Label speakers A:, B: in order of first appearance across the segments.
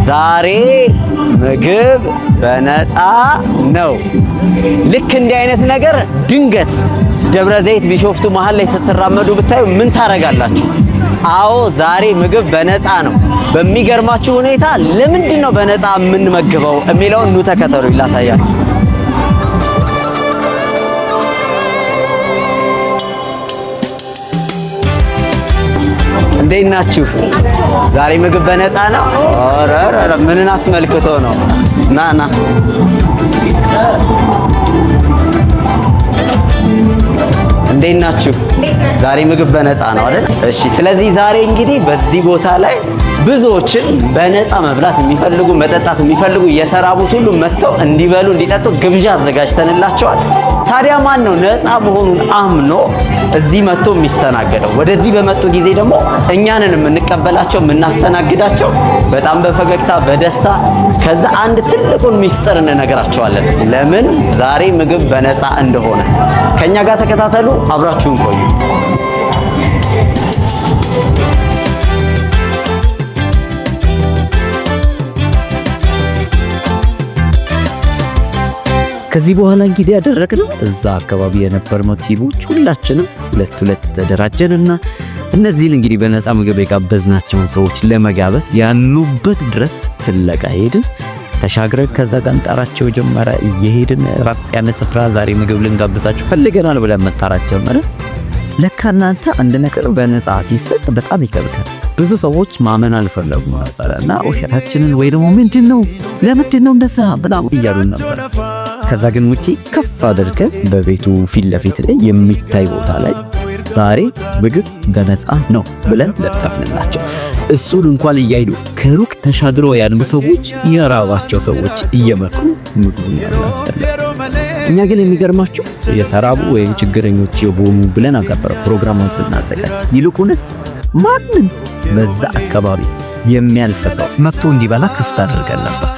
A: ዛሬ ምግብ በነፃ ነው። ልክ እንዲህ አይነት ነገር ድንገት ደብረ ዘይት ቢሾፍቱ መሃል ላይ ስትራመዱ ብታዩ ምን ታረጋላችሁ? አዎ፣ ዛሬ ምግብ በነፃ ነው። በሚገርማችሁ ሁኔታ ለምንድን ነው በነፃ የምንመግበው የሚለውን ኑ ተከተሉ ላሳያችሁ። እንዴት ናችሁ? ዛሬ ምግብ በነፃ ነው። ኧረ ኧረ ምንን አስመልክቶ ነው? ና ና፣ እንዴት ናችሁ? ዛሬ ምግብ በነፃ ነው አይደል? እሺ። ስለዚህ ዛሬ እንግዲህ በዚህ ቦታ ላይ ብዙዎችን በነፃ መብላት የሚፈልጉ፣ መጠጣት የሚፈልጉ፣ የተራቡት ሁሉ መጥተው እንዲበሉ እንዲጠጡ ግብዣ አዘጋጅተንላቸዋል። ታዲያ ማን ነው ነፃ መሆኑን አምኖ እዚህ መጥቶ የሚስተናገደው? ወደዚህ በመጡ ጊዜ ደግሞ እኛንን የምንቀበላቸው፣ የምናስተናግዳቸው በጣም በፈገግታ በደስታ። ከዛ አንድ ትልቁን ሚስጥር እንነግራቸዋለን፣ ለምን ዛሬ ምግብ በነፃ እንደሆነ። ከኛ ጋር ተከታተሉ፣ አብራችሁን ቆዩ።
B: ከዚህ በኋላ እንግዲህ ያደረግነው እዛ አካባቢ የነበርነው team ኦች ሁላችንም ሁለት ሁለት ተደራጀንና እነዚህን እንግዲህ በነፃ ምግብ የጋበዝናቸውን ሰዎች ለመጋበዝ ያሉበት ድረስ ፍለጋ ሄድን። ተሻግረን ከዛ ጋር እንጠራቸው ጀመረ። እየሄድን ራቅ ያለ ስፍራ ዛሬ ምግብ ልንጋብዛችሁ ፈልገናል ብለን መጣራት ጀመረ። ለካ እናንተ አንድ ነገር በነፃ ሲሰጥ በጣም ይከብዳል። ብዙ ሰዎች ማመን አልፈለጉም ነበረ እና ውሸታችንን ወይ ደግሞ ምንድን ነው፣ ለምንድን ነው እንደዛ ምናምን እያሉን ነበር። ከዛ ግን ውጪ ከፍ አድርገን በቤቱ ፊት ለፊት ላይ የሚታይ ቦታ ላይ ዛሬ ምግብ በነፃ ነው ብለን ለጠፍንላቸው። እሱን እንኳን እያይሉ ከሩቅ ተሻግሮ ያሉ ሰዎች፣ የራባቸው ሰዎች እየመኩ ምግቡን ያላት። እኛ ግን የሚገርማቸው የተራቡ ወይም ችግረኞች የሆኑ ብለን አልነበረ ፕሮግራሙን ስናዘጋጅ። ይልቁንስ ማንም በዛ አካባቢ የሚያልፍ ሰው መጥቶ እንዲበላ ክፍት አድርገን ነበር።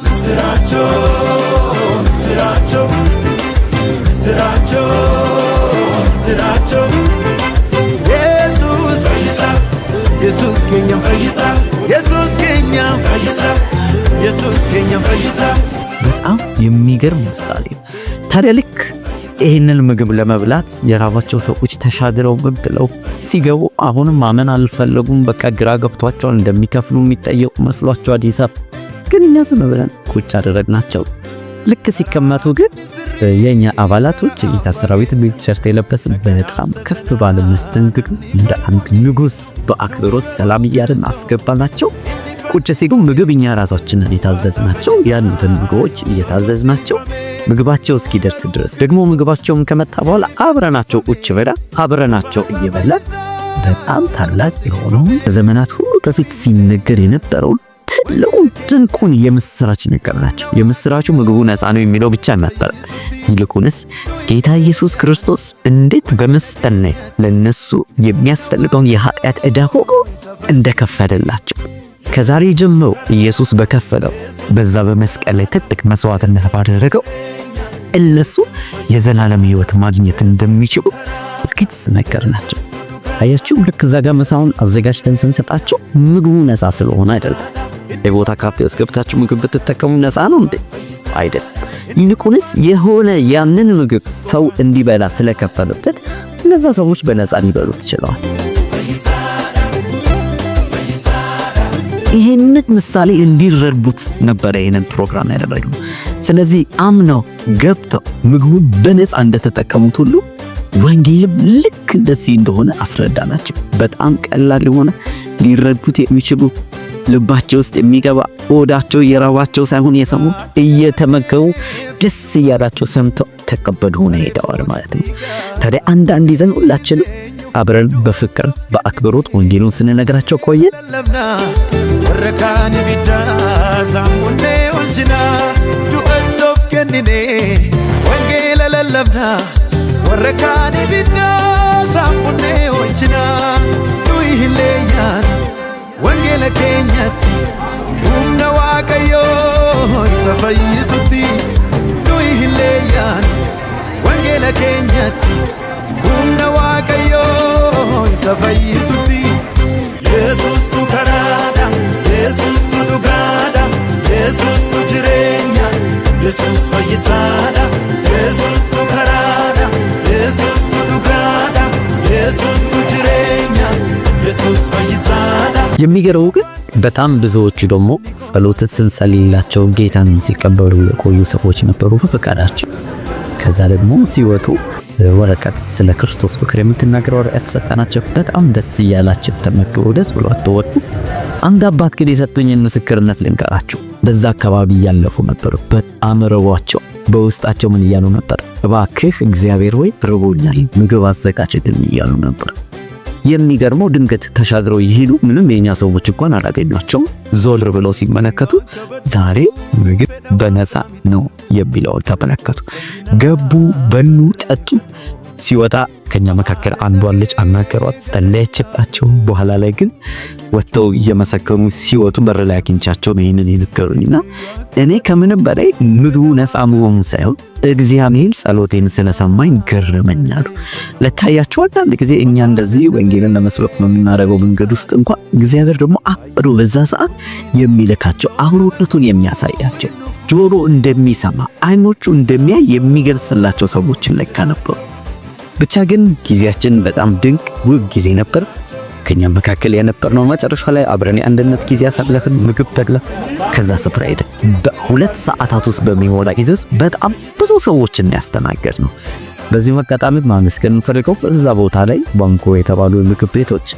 C: ምስራቸው ምስራቸው ምስራቸው፣ Yesus fayyisa, Yesus keenya fayyisa, Yesus keenya fayyisa, Yesus keenya fayyisa.
B: በጣም የሚገርም ምሳሌ ነው። ታዲያ ልክ ይህንን ምግብ ለመብላት የራባቸው ሰዎች ተሻግረው ብለው ሲገቡ አሁንም ማመን አልፈለጉም። በቃ ግራ ገብቷቸዋል። እንደሚከፍሉ የሚጠየቁ መስሏቸዋል ሂሳብ። ግን እኛ ዝም ብለን ቁጭ አደረግናቸው። ልክ ሲቀመጡ ግን የኛ አባላቶች የጌታ ሰራዊት የሚል ቲሸርት የለበስን በጣም ከፍ ባለ መስተንግዶ እንደ አንድ ንጉሥ በአክብሮት ሰላም እያልን አስገባናቸው። ቁጭ ሲሉ ምግብ እኛ ራሳችንን የታዘዝናቸው ያሉትን ምግቦች እየታዘዝናቸው ምግባቸው እስኪደርስ ድረስ፣ ደግሞ ምግባቸውም ከመጣ በኋላ አብረናቸው ቁጭ ብለን አብረናቸው እየበላን በጣም ታላቅ የሆነውን ከዘመናት ሁሉ በፊት ሲነገር የነበረውን ትልቁን ድንቁን የምስራች ነገርናቸው። የምስራቹ ምግቡ ነፃ ነው የሚለው ብቻ ነበር። ይልቁንስ ጌታ ኢየሱስ ክርስቶስ እንዴት በመስቀል ላይ ለነሱ የሚያስፈልገውን የኃጢአት ዕዳ ሁሉ እንደከፈለላቸው፣ ከዛሬ ጀምሮ ኢየሱስ በከፈለው በዛ በመስቀል ላይ ትልቅ መስዋዕትነት ባደረገው እነሱ የዘላለም ሕይወት ማግኘት እንደሚችሉ ግልጽ ነገርናቸው። አያችሁ፣ ልክ እዛ ጋር ምሳውን አዘጋጅተን ስንሰጣቸው ምግቡ ነፃ ስለሆነ አይደለም። የቦታ ካፌ ውስጥ ገብታችሁ ምግብ ብትጠቀሙ ነፃ ነው እንዴ? አይደለም። ይልቁንስ የሆነ ያንን ምግብ ሰው እንዲበላ ስለከፈለበት እነዛ ሰዎች በነፃ ሊበሉት ችለዋል። ይህንን ምሳሌ እንዲረዱት ነበረ ይህንን ፕሮግራም ያደረግነው። ስለዚህ አምነው ገብተው ምግቡን በነፃ እንደተጠቀሙት ሁሉ ወንጌልም ልክ እንደዚህ እንደሆነ አስረዳናቸው። በጣም ቀላል የሆነ፣ ሊረዱት የሚችሉ፣ ልባቸው ውስጥ የሚገባ፣ ሆዳቸው እየራባቸው ሳይሆን የሰሙት፣ እየተመገቡ ደስ እያላቸው ሰምተው ተቀበሉ ሆነ ሄደዋል ማለት ነው። ታዲያ አንዳንድ ይዘን ሁላችንም አብረን በፍቅር በአክብሮት ወንጌሉን ስንነግራቸው ቆየን።
C: Lallabna warra kaan ibiddaa saammunnee oolchina du'atti of kennine wangeela lallabna warra kaan ibiddaa saammunnee oolchina du'i hin leeyyaan wangeela keenyatti humna Waaqayyoo isa fayyisutti du'i hin leeyyaan wangeela keenyatti humna Waaqayyoo isa fayyisutti. Yesuustu karaadha. fayyisaadha, Yesuustu karaadha, Yesuustu dhugaadha, Yesuustu jireenya, Yesuus fayyisaadha.
B: የሚገርመው ግን በጣም ብዙዎቹ ደግሞ ጸሎት ስንጸልይላቸው ጌታን ሲቀበሉ የቆዩ ሰዎች ነበሩ በፈቃዳቸው። ከዛ ደግሞ ሲወጡ ወረቀት፣ ስለ ክርስቶስ ፍቅር የምትናገር ወረቀት ሰጠናቸው። በጣም ደስ እያላቸው ተመግበው ደስ ብሏቸው ወጡ። አንድ አባት ግን የሰጡኝን ምስክርነት ልንገራችሁ። በዛ አካባቢ እያለፉ ነበሩ። በጣም ርቧቸው በውስጣቸው ምን እያሉ ነበር? እባክህ እግዚአብሔር ሆይ ርቦኛል፣ ምግብ አዘጋጅልኝ እያሉ ነበር። የሚገርመው ድንገት ተሻግረው ይሄዱ፣ ምንም የኛ ሰዎች እንኳን አላገኟቸውም። ዞር ብለው ሲመለከቱ ዛሬ ምግብ በነፃ ነው የሚለውን ተመለከቱ። ገቡ፣ በሉ፣ ጠጡ። ሲወጣ ከኛ መካከል አንዷን ልጅ አናገሯት፣ ጸለየችባቸው። በኋላ ላይ ግን ወጥተው እየመሰከሩ ሲወጡ በር ላይ አግኝቻቸው ነው ይህንን የነገሩኝና እኔ ከምንም በላይ ምግቡ ነፃ መሆኑን ሳይሆን እግዚአብሔር ጸሎቴን ስለሰማኝ ገረመኝ አሉ። ለካያቸው አንዳንድ ጊዜ እኛ እንደዚህ ወንጌልን ለመስበክ በምናደርገው መንገድ ውስጥ እንኳን እግዚአብሔር ደግሞ አብሮ በዛ ሰዓት የሚልካቸው፣ አብሮነቱን የሚያሳያቸው፣ ጆሮ እንደሚሰማ አይኖቹ እንደሚያይ የሚገልጽላቸው ሰዎችን ለካ ነበሩ። ብቻ ግን ጊዜያችን በጣም ድንቅ ውብ ጊዜ ነበር። ከኛም መካከል የነበርነው መጨረሻ ላይ አብረን የአንድነት ጊዜ ያሳለፍን፣ ምግብ ተግላ ከዛ ስፍራ ሄደን በ2 ሰዓታት ውስጥ በሚሞላ ጊዜ ውስጥ በጣም ብዙ ሰዎችን ያስተናገድነው። በዚህ አጋጣሚ ማመስገን የምፈልገው እዛ ቦታ ላይ ባንኮ የተባሉ የምግብ ቤቶች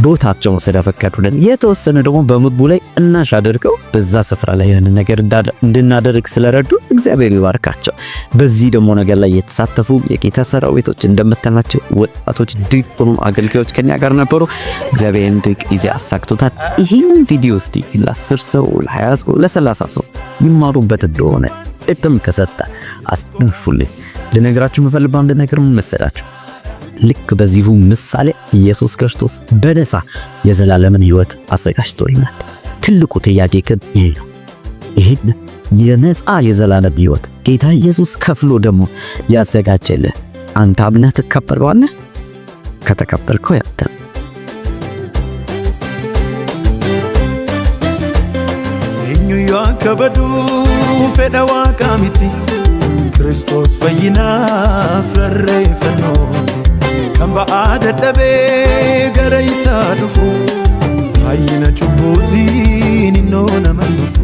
B: ቦታቸውን ስለፈቀዱልን፣ የተወሰነ ደግሞ በምግቡ ላይ ቅናሽ አድርገው በዛ ስፍራ ላይ ያንን ነገር እንድናደርግ ስለረዱ እግዚአብሔር ይባርካቸው። በዚህ ደግሞ ነገር ላይ የተሳተፉ የጌታ ሰራዊቶች እንደምታዩዋቸው ወጣቶች፣ ድንቅ የሆኑ አገልጋዮች ከኛ ጋር ነበሩ። እግዚአብሔር ድንቅ ጊዜ አሳክቶታል። ይህንን ቪዲዮ እስቲ ለ10 ሰው፣ ለ20 ሰው፣ ለ30 ሰው ይማሩበት እንደሆነ ጥቅም ከሰጠ አስደንፉልኝ። ልነግራችሁ የምፈልገው አንድ ነገር ምን መሰላችሁ? ልክ በዚሁ ምሳሌ ኢየሱስ ክርስቶስ በነፃ የዘላለምን ሕይወት አዘጋጅቶልናል። ትልቁ ጥያቄ ግን ይሄ ነው። ይህን የነፃ የዘላለም ሕይወት ጌታ ኢየሱስ ከፍሎ ደግሞ ያዘጋጀልህ አንተ አምነህ ትቀበለዋለህ? ከተቀበልከው ያንተ ነው።
C: Eenyuyyuu akka baduu fedha waaqaa miti. Kiristoos fayyinaaf rarreeffannooti. Kan ba'aa dadhabee gara isaa dhufu, fayyina cubbuutiin innoo nama dhufu.